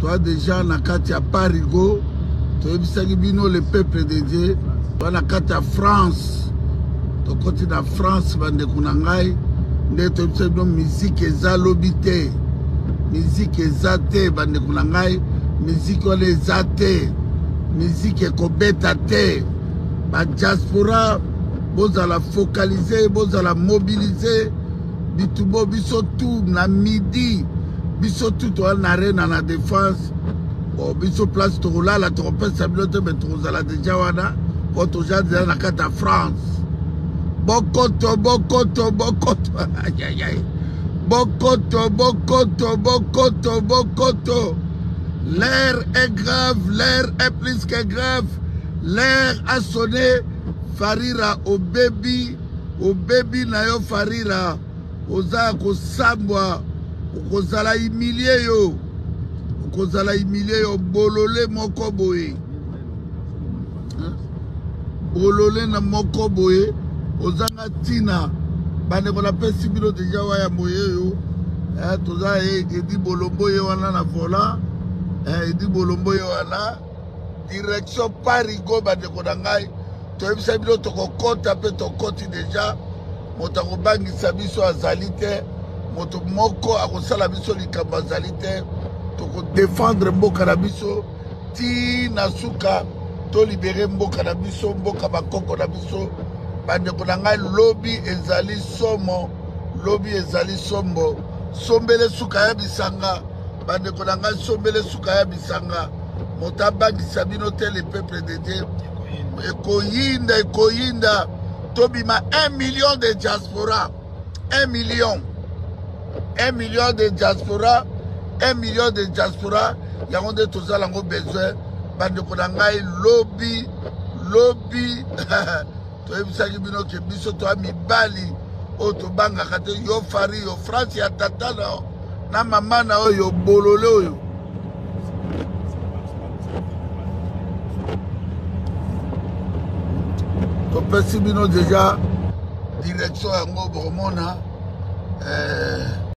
Toa deja na kati ya Parigo, toyebisaki bino le peuple de Dieu, toa na kati ya France, tokoti na France bandeko na ngai, nde toyebisaki bino miziki eza lobi te, miziki eza te bandeko na ngai, miziki wana eza te, miziki ekobeta te. Ba diaspora bozala focalise, bozala mobilise bitumbo biso tout na midi biso tout toza na arena na defense bon biso place tokolala tokopesa bino te me tokozala deja wana po toza deja na kati ya france bokoto bokoto bokoto ayayay bokoto bokoto bokoto bokoto l'air est grave l'air est plus que grave l'air a sonné farira obebi Obebi na yo Farira oza ya kosambwa okozala humilie yo okozala humilie yo bolole moko boye bolole na moko boye ozanga ntina bandeko napesi bino deja waya boye oyo eh, toza ye edi bolombo ye wana na volant eh, edi bolombo ye wana direction parigo bandeko na ngai toyebisa bino tokokota mpe tokoti deja moto akobangisa biso azali te moto moko akosala biso likambo azali te tokodefendre mboka na biso ti na suka tolibere mboka na biso mboka bakoko na biso bandeko na ngai lobi ezali somo lobi ezali sombo sombele suka ya bisanga bandeko na ngai sombele suka ya bisanga moto abangisa bino te le peuple de dieu ekoyinda ekoyinda tobima 1 million de diaspora 1 million 1 million de diaspora 1 million de diaspora yango nde tozala yango besoin bandeko na ngai lobi lobi toyebisaki bino ke biso toya mibali oyo tobangaka te yo fari yo france ya tata na yo na mama na oyo bolole oyo topesi bino deja direction yango bokomona eh,